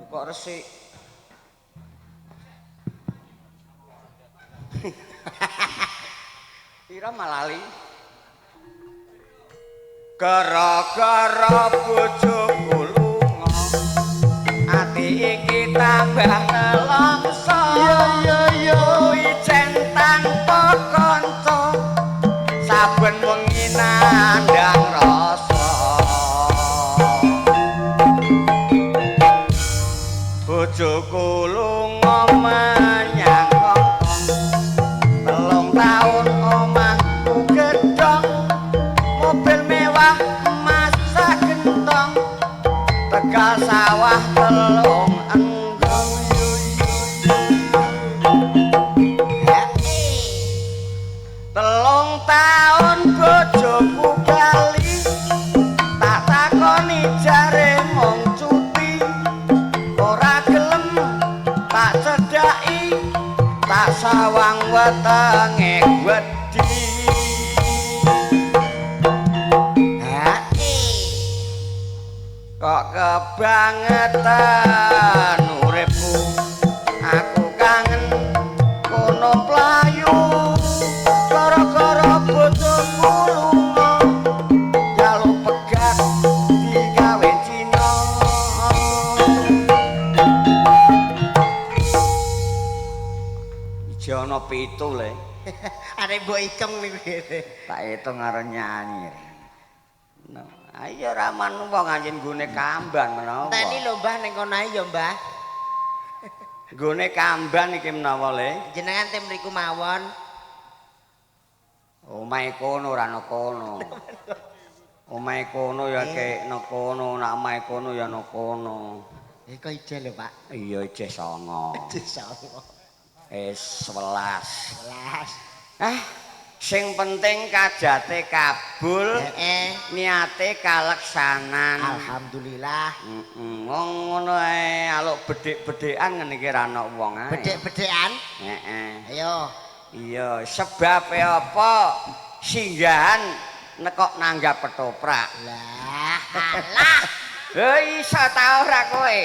Kok resik. Ira malali. Gara-gara bojoku lunga, ati iki tambah nelongso. Iya iya iya. Ijen tanpa kanca, saben wengi nandhang rasa. Bojoku lunga menyang Hongkong, 3 taun omahku gedhong, mobil mewah emas sagentong, Tegal sawah 3 enggong. 3 taun bojoku bali, tak takoni jare mung cuti, ora gelem tak cedhaki, tak sawang wetenge wedi. Kok kebangetan uripku, aku kangen kono playu, gara-gara bojoku lunga, njaluk pegat digawe Cina. Ije ana 7 le. Arek mbok itung niku kene. Tak hitung karo nyanyi. No. Ayo raman wong anjen nggone kamban menawa. Enteni lho Mbah ning kono ae ya Mbah. Nggone kamban iki menawa le. Jenengan te mriku mawon. Omahe kono ora ana kono. Omahe kono ya kekno kono, nak omahe kono ya ana kono. Kok ije lho Pak. Iya ije 9. Ije 9. Wis 11. 11. Sing penting kajate kabul, niate kaleksanan. Alhamdulillah. Wong ngono ae aluk bedhek-bedhekan ngene iki ra ana wong ae. Bedhek-bedhekan? Heeh. Ayo. Iya, sebabe apa singgahan nekok nanggap ketoprak. Lah, alah. Lho iso ta ora kowe?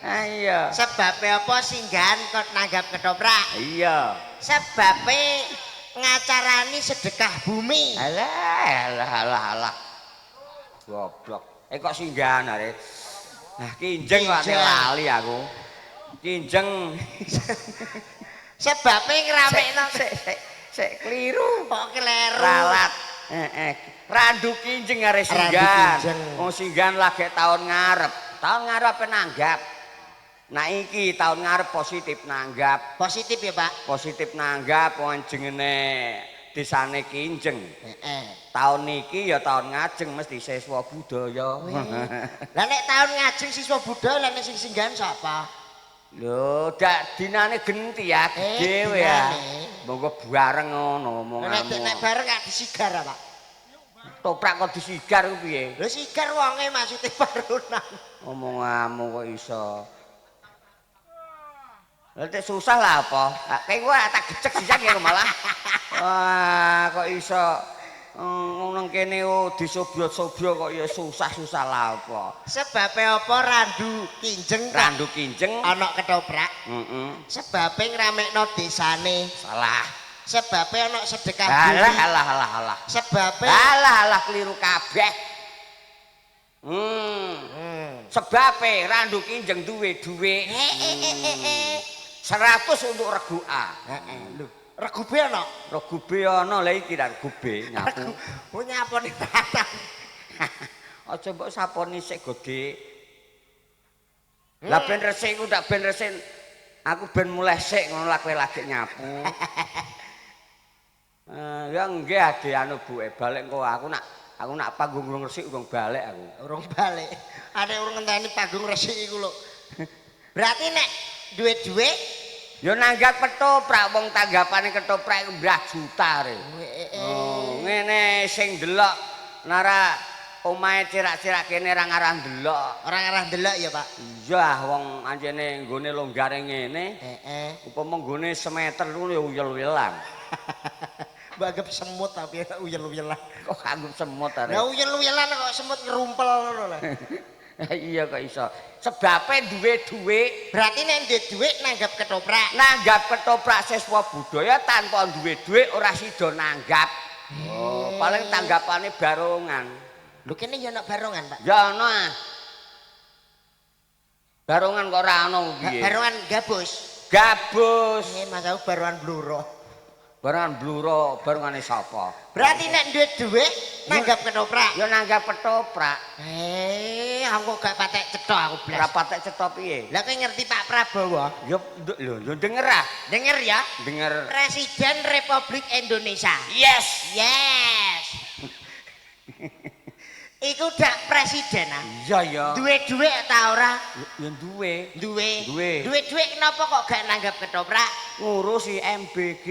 Ayo. Sebabe apa singgahan kok nanggap ketoprak? Iya. Sebabe ngacarani sedekah bumi. Alah, alah, alah, alah. Goblok. Kok singgahan are. Nah, kinjeng kok lali aku. Kinjeng. Sebabe ngramekno sik kliru. Kok kleru. Ralat. Heeh. Randu kinjeng are singgahan. Wong singgahan lagi tahun ngarep. Tahun ngarep nanggap. Nah iki tahun ngarep positif nanggap. Positif ya Pak? Positif nanggap wong jengene desane Kinjeng. Heeh. Tahun niki ya tahun ngajeng mesti siswa budaya. Lah nek tahun ngajeng siswa budaya lah nek sing singgahan sapa? Lho, dak dinane genti ya dhewe ya. Monggo bareng ngono omonganmu. Nek bareng gak disigar Pak. Toprak kok disigar ku piye? Lho sigar wonge maksude barunan. Omonganmu kok iso. Lah susah lah apa? Kayak gua tak gecek sisan ya malah. Wah, kok iso nang kene disobyo-sobyo kok ya susah-susah lah apa? Sebabe apa randu kinjeng? Randu kinjeng ana ketoprak. Heeh. Sebabe ngramekno desane. Salah. Sebabe ana sedekah bumi. Alah alah alah alah. Sebabe alah alah keliru kabeh. Sebabe randu kinjeng duwe dhuwit. 100 untuk regu A. Heeh. Lho, regu B ana? Regu B ana lha iki regu B nyapu. Oh nyapone rata. Aja mbok saponi sik godhe. Lah ben resik iku ndak ben resik. Aku ben mulih sik ngono lah kowe lagi nyapu. Ya nggih ade anu buke balik engko aku nak panggung urung resik urung balik aku. Urung balik. Ane urung ngenteni panggung resik iku lho. Berarti nek duwe-duwe ya nanggap ketoprak wong tanggapane ketoprak iku mbrah juta re. Oh, ngene sing ndelok nara omahe cerak-cerak kene ora ngarah ndelok. Ora ngarah ndelok ya, Pak. Iya, wong anjene nggone longgare ngene. Heeh. Upama nggone semeter ngono ya uyel-uyelan. Mbok anggap semut tapi uyel-uyelan. Kok anggap semut are. Lah uyel-uyelan kok semut ngerumpel ngono lho. Iya kok iso. Sebabe duwe dhuwit. Berarti nek duwe dhuwit nanggap ketoprak. Nanggap ketoprak siswa budaya tanpa duwe dhuwit ora sida nanggap. Oh, paling tanggapane barongan. Lho kene ya ana barongan, Pak. Ya ana ah. Barongan kok ora ana piye? Barongan gabus. Gabus. Mas aku barongan bluro. Barongan bluro, barongane sapa? Berarti nek duwe dhuwit nanggap ketoprak. Ya nanggap ketoprak. Aku kok gak patek cetha aku blas. Ora patek cetha piye? Lah kowe ngerti Pak Prabowo? Ya lho, ya denger ah. Denger ya? Denger. Presiden Republik Indonesia. Yes. Yes. Iku dak presiden ah. Iya ya. Duwe dhuwit ta ora? Ya duwe. Duwe. Duwe. Duwe dhuwit kenapa kok gak nanggap ketoprak? Ngurusi MBG.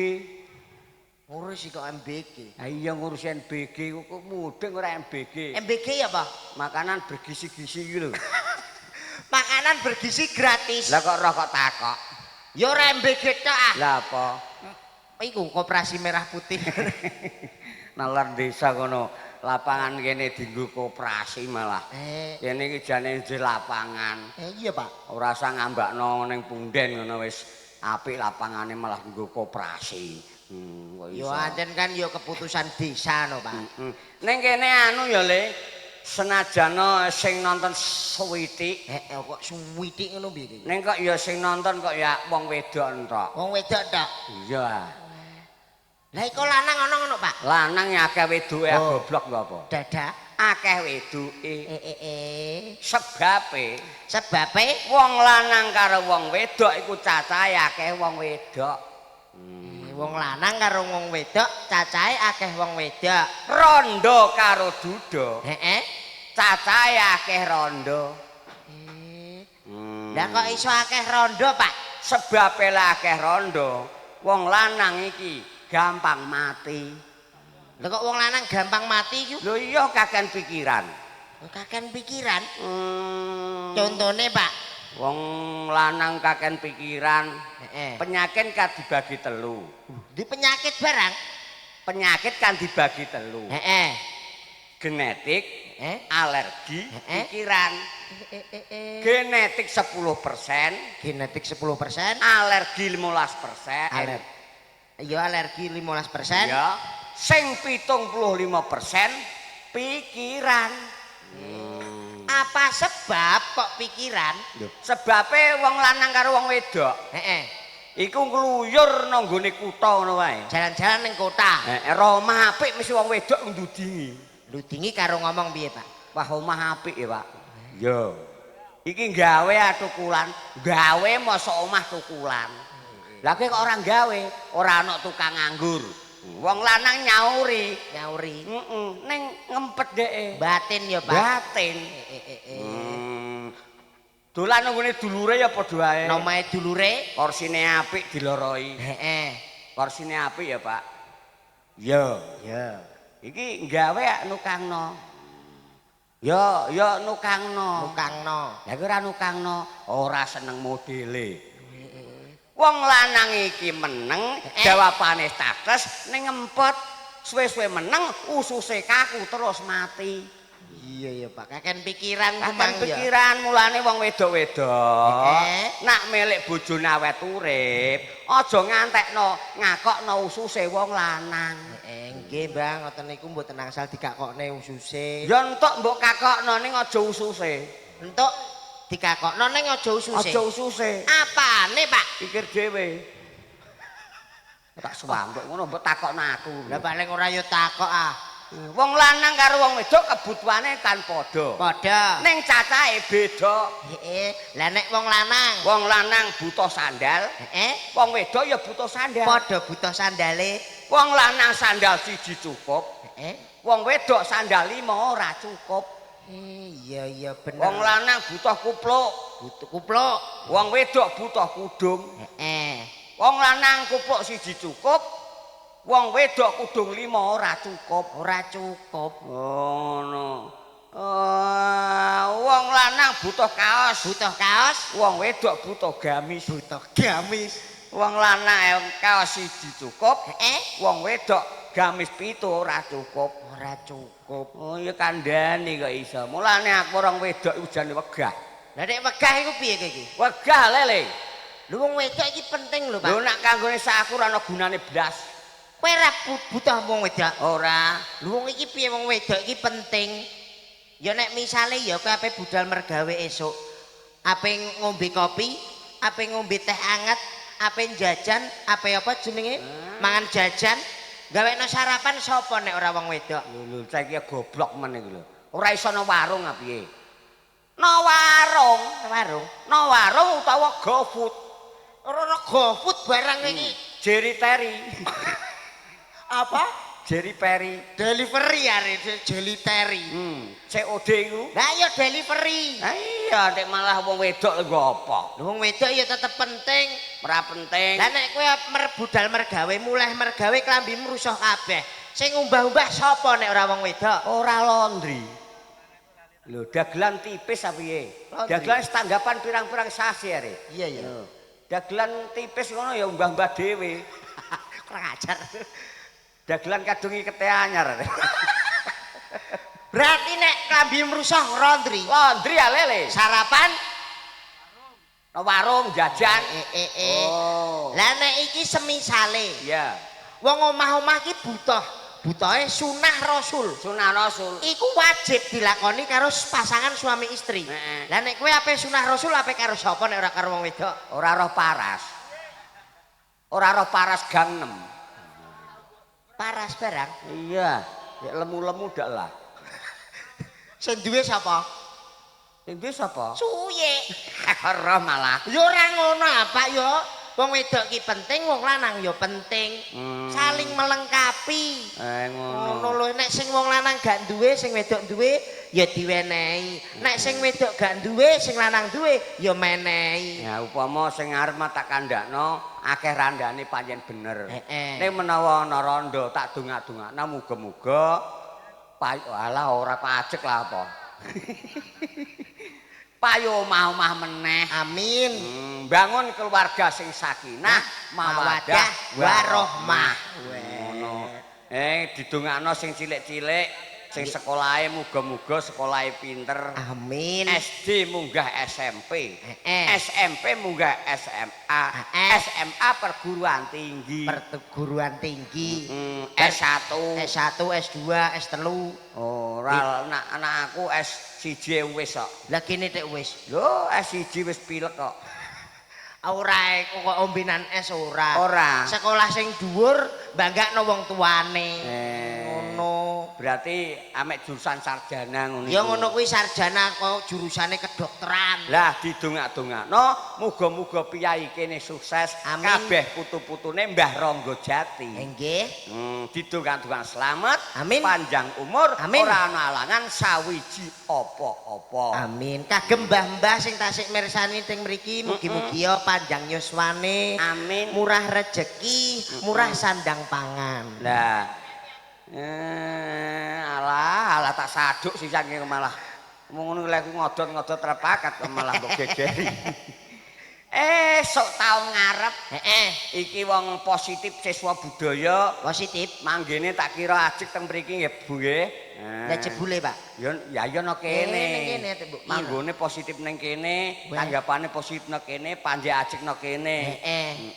Ngurusi kok MBG. Ha iya ngurusi MBG kok mudeng ora MBG. MBG ya apa? Makanan bergizi-gizi iki lho. Makanan bergizi gratis. Lah kok roh kok takok. Ya ora MBG tok ah. Lah apa? Iku koperasi merah putih. Nalar desa kono lapangan kene dienggo koperasi malah. Kene iki jane di lapangan. Iya, Pak. Ora usah ngambakno ning punden ngono wis apik lapangane malah nggo koperasi. Kok iso. Ya ancen kan ya keputusan desa no, Pak. Ning kene anu ya, Le. Senajana sing nonton suwitik. Kok suwitik ngono piye iki? Ning kok ya sing nonton kok ya wong wedok entok. Wong wedok tok. Iya. Lah iku lanang ana ngono, Pak? Lanang ya akeh wedoke goblok lho apa? Dadah. Akeh wedoke. Sebabe Sebabe wong lanang karo wong wedok iku cacahe akeh wong wedok. Wong lanang karo wong wedok cacahe akeh wong wedok. Rondo karo duda. Heeh. Cacahe akeh rondo. Lah kok iso akeh rondo, Pak? Sebabe lah akeh rondo, wong lanang iki gampang mati. Lha kok wong lanang gampang mati iku? Lho iya kakean pikiran. Kakean pikiran? Contone, Pak. Wong lanang kakean pikiran. Penyakit kan dibagi telu. Di penyakit barang? Penyakit kan dibagi telu. Heeh. Genetik, alergi, pikiran. Genetik 10%, Genetik 10%, alergi 15%. Ya alergi 15%. Ya, sing 75% pikiran. Apa sebab kok pikiran? Sebabe wong lanang karo wong wedok. Heeh. Iku ngluyur nang nggone kutha ngono wae. Jalan-jalan ning kota. Heeh, omah apik mesti wong wedok ndudingi. Ndudingi karo ngomong piye, Pak? Wah, omah apik ya, Pak. Yo. Iki gawe tukulan, gawe mosok omah tukulan. Lah kowe kok ora gawe, ora ana tukang nganggur. Wong lanang nyauri, nyauri. Heeh, ning ngempet dheke. Batin ya, Pak. Batin. Dolan nang nggone dulure ya padha wae. Omahe dulure, korsine apik diloroi. Heeh. Korsine apik ya, Pak. Yo. Ya. Iki gawe nukangno. Yo, yo nukangno. Nukangno. Lah kowe ora nukangno, ora seneng modele. Wong lanang iki meneng, jawabane status ning ngempet, suwe-suwe meneng, ususe kaku terus mati. Iya ya, Pak. Kaken pikiran ku Kaken mang ya. Pikiran mulane wong wedok-wedok nak milik bojone awet urip, aja ngantekno ngakokno ususe wong lanang. Nggih, Mbah, ngoten niku mboten angsal dikakokne ususe. Ya entuk mbok kakokno ning aja ususe. Entuk dikakokno ning aja ususe. Aja ususe. Apane, Pak? Pikir dhewe. Tak suwambek ngono mbok takokno aku. Lah paling ora ya takok ah. Wong lanang karo wong wedok kebutuhane kan padha. Padha. Ning cacahe beda. Heeh. Lah nek wong lanang, wong lanang butuh sandal. Heeh. Wong wedok ya butuh sandal. Padha butuh sandale. Wong lanang sandal siji cukup. Heeh. Wong wedok sandal 5 ora cukup. Iya iya bener. Wong lanang butuh kupluk, butuh kupluk. Wong wedok butuh kudung. Heeh. Wong lanang kupluk siji cukup. Wong wedok kudung 5 ora cukup. Ora cukup. Ngono. Wong lanang butuh kaos, butuh kaos. Wong wedok butuh gamis, butuh gamis. Wong lanang kaos siji cukup. Heeh. Wong wedok gamis 7 ora cukup. Ora cukup. Oh ya kandhane kok iso. Mulane aku orang wedok iku jane wegah. Lah nek wegah iku piye kowe iki? Wegah lele. Lho wong wedok iki penting lho, Pak. Lho nek kanggone sak aku ora ana gunane blas. Kowe ora butuh wong wedok. Ora. Lho wong iki piye wong wedok iki penting. Ya nek misale ya kowe ape budal mergawe esuk, ape ngombe kopi, ape ngombe teh anget, ape jajan, ape apa jenenge? Mangan jajan, gawekno sarapan sapa nek ora wong wedok? Lho lho saiki goblok men iku lho. Ora iso nang warung a piye? Nang warung, warung. Nang warung utawa GoFood. Ora ana GoFood barang iki. Jerry Terry. Apa? Jerry Perry. Delivery are Jelly Terry. COD iku. Lah iya delivery. Lah iya nek malah wong wedok lho apa? Lho wong wedok ya tetep penting. Ora penting. Lah nek kowe budal mergawe, mulih mergawe klambimu rusuh kabeh. Sing ngumbah-umbah sapa nek ora wong wedok? Ora laundry. Lho dagelan tipis apa piye? Dagelan tanggapan pirang-pirang sasi are. Iya iya. Dagelan tipis ngono ya umbah-umbah dhewe. Kurang ajar. Dagelan kadung ikete anyar. Berarti nek klambi mrusuh laundry. Laundry ya lele. Sarapan nang warung jajan. Oh. Lah nek iki semisale. Iya. Wong omah-omah iki butuh, butuhe sunah rasul. Sunah rasul. Iku wajib dilakoni karo pasangan suami istri. Lah nek kowe ape sunah rasul ape karo sapa nek ora karo wong wedok? Ora roh paras. Ora roh paras gang 6. Paras barang? Iya, nek lemu-lemu dak lah. Sing duwe sapa? Sing duwe sapa? Suye. Ora malah. Ya ora ngono apa ya. Wong wedok ki penting, wong lanang ya penting. Saling melengkapi. Ngono. Ngono lho, nek sing wong lanang gak duwe, sing wedok duwe ya diwenehi. Nek sing wedok gak duwe, sing lanang duwe ya menehi. Ya upama sing arep tak kandhakno akeh randane pancen bener. Nek menawa ana rondo tak dongak-dongakno muga-muga payu alah ora pajek lah apa. Payu omah-omah meneh. Amin. Bangun keluarga sing sakinah, mawaddah warohmah. Ngono. Didongakno sing cilik-cilik, sing sekolahe muga-muga sekolahe pinter. Amin. SD munggah SMP. SMP munggah SMA. SMA perguruan tinggi. Perguruan tinggi. S1, S1, S2, S3. Ora anak aku S1 wis kok. Lah kene tek wis. Lho S1 wis pilek kok. Ora kok ombenan es ora. Ora. Sekolah sing dhuwur banggakno wong tuane. Ngono. Berarti amek jurusan sarjana ngono. Ya ngono kuwi sarjana kok jurusane kedokteran. Lah didongak-dongakno muga-muga piyai kene sukses. Amin. Kabeh putu-putune Mbah Ronggo Jati. Nggih. Didongak-dongak slamet, amin. Panjang umur, amin. Ora ana alangan sawiji apa-apa. Amin. Kagem mbah-mbah sing tasik mirsani teng mriki mugi-mugi ya panjang yuswane. Amin. Murah rejeki, murah sandang pangan. Lah alah, alah tak saduk sisan iki malah. Ngono lek ngodot-ngodot repakat malah mbok gegeri. Sok taun ngarep. Iki wong positif siswa budaya positif. Manggene tak kira ajik teng mriki nggih Bu nggih. Lah jebule, Pak. Ya ya no kene. Kene Manggone positif ning kene, tanggapane positif nang kene, panjek ajik nang kene.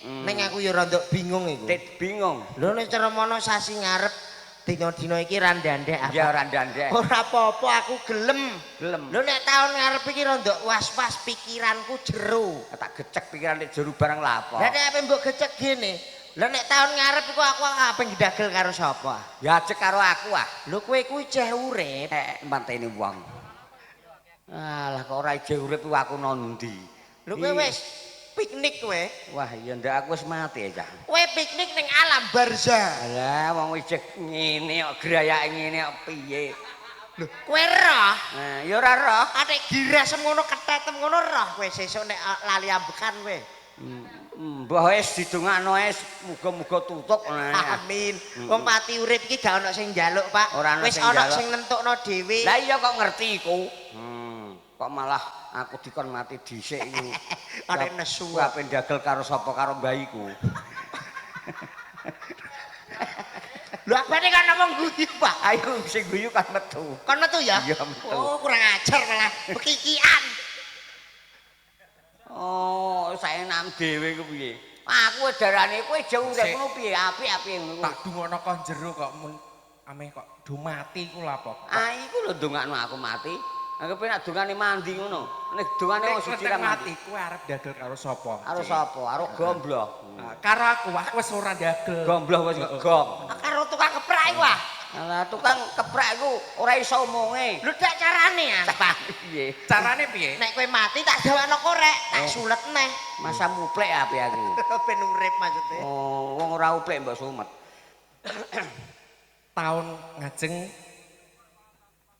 Ning aku ya rada bingung iku. Tit bingung. Lho nek cara mono sasi ngarep dina-dina iki randandek apa? Ya randandek. Ora apa-apa aku gelem. Gelem. Lho nek taun ngarep iki rada was-was pikiranku jero. Tak gecek pikiran nek jero barang lha apa? Lah nek ape mbok gecek gene. Lha nek taun ngarep iku aku ape ndagel karo sapa? Ya ajek karo aku ah. Lho kowe kuwi jeh urip. Mantene wong. Alah kok ora jeh urip ku aku nang ndi? Lho kowe wis piknik kowe. Wah iya ndak aku wis mati ya. Kowe piknik ning alam barzah. Lah wong wis ngene kok grayake ngene kok piye? Lho kowe roh? Nah, ya ora roh. Atik girasem ngono ketetem ngono roh kowe sesuk nek lali ambekan kowe. Mbah wis didongakno wis muga-muga tutup. Amin. Wong pati urip iki gak ono sing njaluk, Pak. Wis ono sing nentokno dhewe. Lah iya kok ngerti iku. Kok malah aku dikon mati dhisik iku. Arek nesu. Ape ndagel karo sapa karo mbahiku. Lho aku Jawabane kan ngomong guyu, Pak. Ayo sing guyu kan metu. Kon metu ya? Iya, metu. Oh, kurang ajar malah pekikian. Oh, saenam dhewe ku piye? Aku darane kowe jauh urip ngono piye? Apik-apik ngono. Tak dungono kon jero kok mun ameh kok do mati ku lha apa? Ah iku lho ndongakno aku mati. Anggepe nek dongane mandi ngono. Nek dongane wong suci ra mati, kowe arep dagel karo sapa? Karo sapa? Karo gombloh. Karo aku, aku wis ora dagel. Gombloh wis ngegong. Karo tukang keprak iku ah. Lah tukang keprak iku ora iso omonge. Lho dak carane ah. Piye? Carane piye? Nek kowe mati tak gawakno korek, tak sulet neh. Masa muplek ape aku. Ben urip maksudnya. Oh, wong ora uplek mbok sumet. Taun ngajeng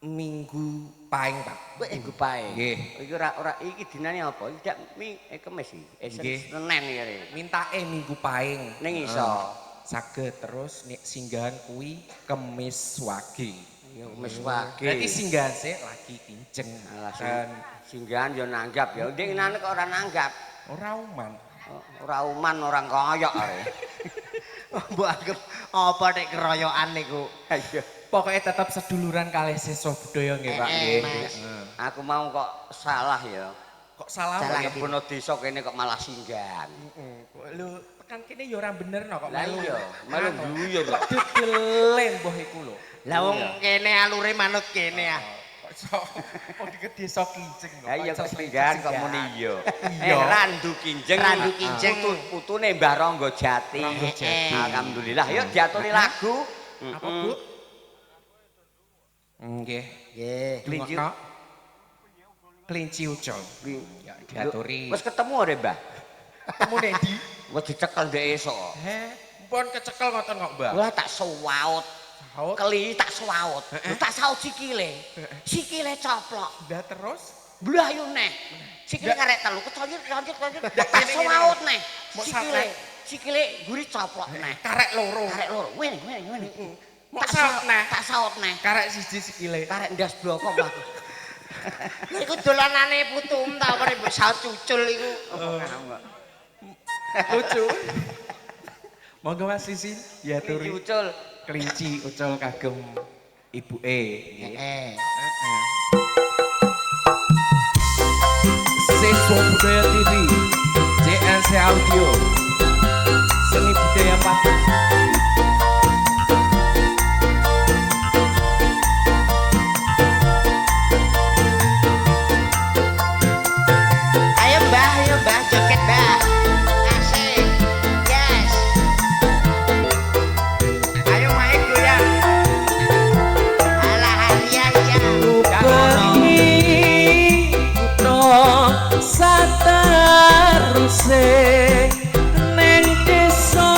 Minggu Paing, Pak. Minggu Paing. Nggih. Iki ora ora iki dinane apa? Iki dak Kemis iki. Senin iki. Mintake Minggu Paing. Ning iso. Saged terus nek singgahan kuwi Kemis Wage. Ya Kemis Wage. Berarti singgahan sik lagi kinjeng. Singgahan ya nanggap ya. Ndek nane kok ora nanggap. Ora uman. Ora uman ora koyok are. Mbok anggap apa nek keroyokan niku. Iya. Pokoknya tetap seduluran kalih siswa budaya nggih Pak nggih. Aku mau kok salah ya. Kok salah salah kebono desa kene kok malah singgahan. Heeh. Lho tekan kene ya ora bener no kok. Lah iya, melu guyu kok. Dedele mbah iku lho. Lah wong kene alure manut kene ah. Kok iso kok di desa Kinjeng kok. Lah iya kok singgahan kok muni iya. Iya. Randu Kinjeng. Randu Kinjeng putune Mbah Rangga Jati. Alhamdulillah yo diaturi lagu. Apa Bu? Nggih. Nggih. Kelinci. Kelinci ucul. Ya diaturi. Wis ketemu ora, Mbah? Ketemu nek ndi? Wis dicekel ndek esuk. Heh, mpun kecekel ngoten kok, Mbah. Wah, tak saut. Keli tak saut. Lho tak saut sikile. Sikile coplok. Lah terus mlayu neh. Sikile karek telu kecoyut. Tak saut neh. Sikile. Sikile mburi coplok neh. Karek loro. Karek loro. Wene wene. Tak saut neh. Tak saut neh. Karek siji sikile. Karek ndas blokok aku. Lha iku dolanane putum ta apa mbok saut cucul iku. Lucu. Monggo Mas Sisi diaturi. Ucul. Kelinci ucul kagem ibuke nggih. Heeh. Siswa Budaya TV, JNC Audio, Seni Budaya Pati. Ayo Mbah, joget Mbah. Asik. Yes. Ayo mae goyang. Alah iya iya. Bengi kutha sateruse neng desa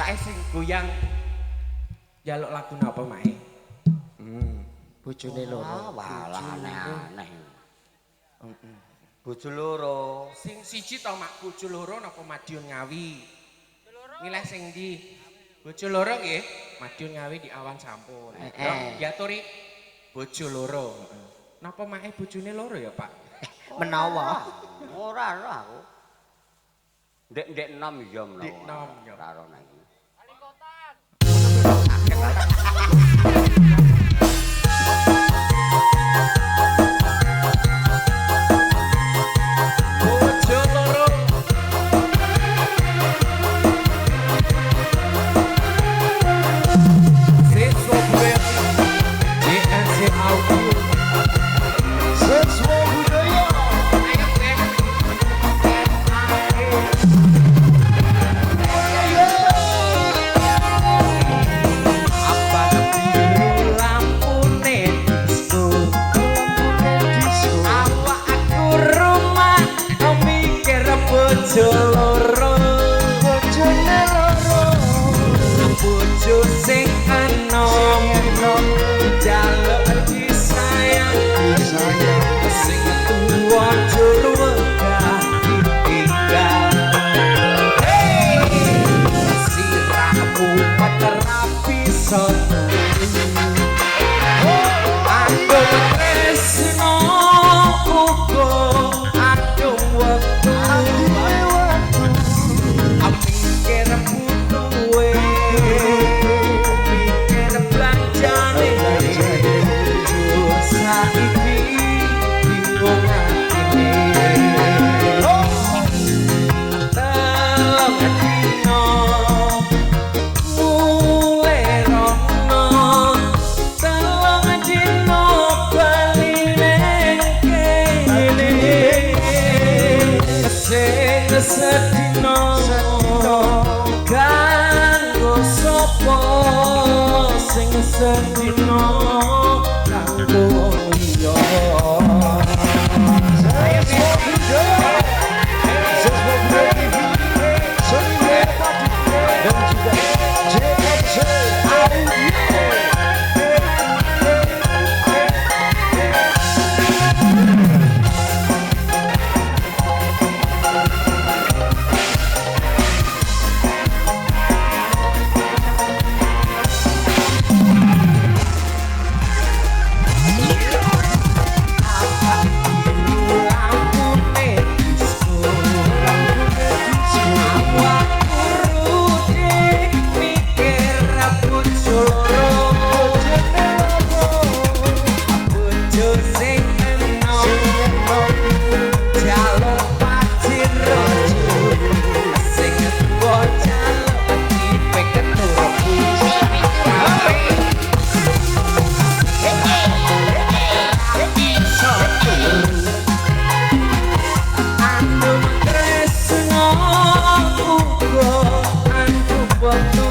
Mae sing goyang njaluk lagu napa mae? Bojone loro. Walah aneh-aneh. Bojo loro. Sing siji to mak bojo loro napa Madiun Ngawi? Milih sing ndi? Bojo loro nggih, Madiun Ngawi di awan sampun. Diaturi bojo loro. Napa mae bojone loro ya, Pak? Menawa. Ora ora aku. Ndek-ndek enom ya menawa. Ndek enom ya. Ora ora iki. Bojo loro. Siswa budaya JNC Audio. Siswa budaya. Ayo gue. Apa biru lampune disco. Awak aku rumah mikir bojo loro. Bojone loro. Bojo sing enom jaluk disayang. Sing tuwa jur wegah ditinggal. Hey! Sirahmu terapi soto. Aku tresno uga adung wektu. Mikir butuhe, mikir belanjane. Saiki bingung atine. Telung dino mulai rono, telung dino bali neng kene. Sing sedino kanggo sapa, sing sedino kanggo wong liya. Siswa budaya. Siswa budaya TV. Seni budaya Padi. Dan juga JNC Audio. Lampune disco. Awakku rudik mikir bojo loro. Bojo sing enom jaluk pacir. Sing tuwa jaluk dipeket turu. Andum tresno uga andum wektu.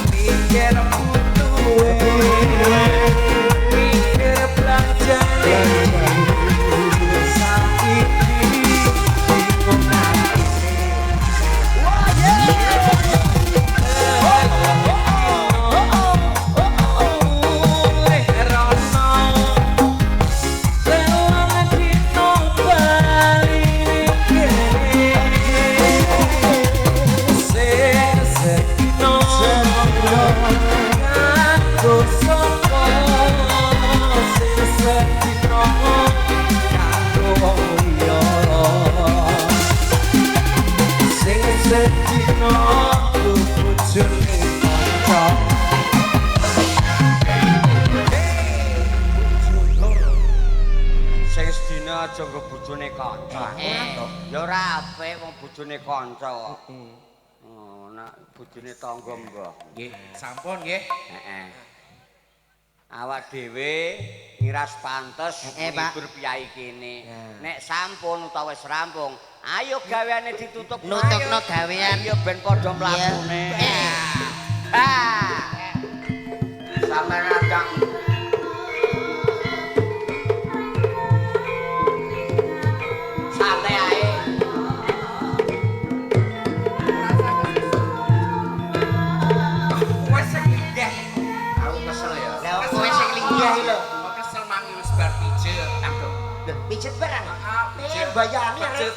Mikir butuhe, mikir belanjane. Saiki bingung atine. Mulih rono, telung dino bali kene. Sing sedino kanggo sapa, sing sedino kanggo wong liya. Sing sedino bojone kanca. Sing sedina aja nggo bojone kanca. Ya ora apik wong bojone kanca kok. Oh, nek bojone tangga mbah. Nggih, sampun nggih. Heeh. Awak dhewe ngiras pantes Pak. ngibur piyai kene. Nek sampun utawa wis rampung, ayo gaweane ditutup. Nutupno gawean. Ayo ben padha mlakune. Ah. Sampeyan adang santai ae. mbayani arek.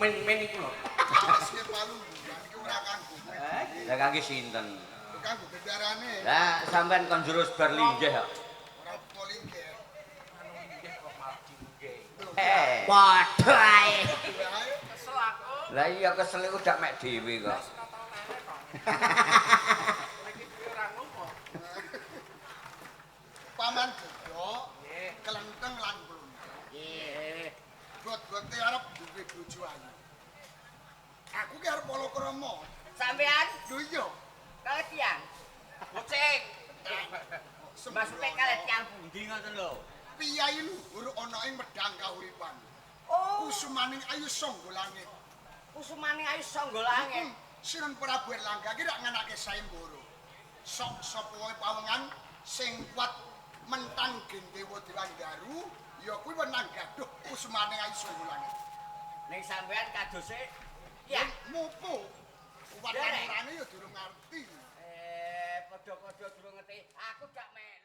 Men-men iku lho. Awaske palungguhan iki ora kanggo. Lah kangge sinten? Kanggo bendarane. Lah sampean kon jurus bar linggih kok. Ora apa linggih. Eh. Padha ae. Lah iya kesel iku dak mek dhewe kok. Paman Gedhok, kelenteng lan klundeng. Nggih. Got-gote arep duwe bojo ayu. Aku ki arep palakrama. Sampean Lho iya. kalih tiyang. Kucing. Sembrono. Maksude kalih tiyang pundi ngoten lho. Piyai luhur ana ing medhang kahuripan. Oh, Kusumaning ayu sangga langit. kusumaning ayu sangga langit. Sinan Prabu Erlangga ki rak nganake sayembara. Sok sapa wae pawengan sing kuat mentang Gendewa Dewandaru ya kuwi wenang gaduh kusumaning ayu sangga langit. Ning sampean kadose ya. Mupu. Kuat Derek. orane ya durung ngerti. Eh, padha-padha durung ngerti. Aku gak melu.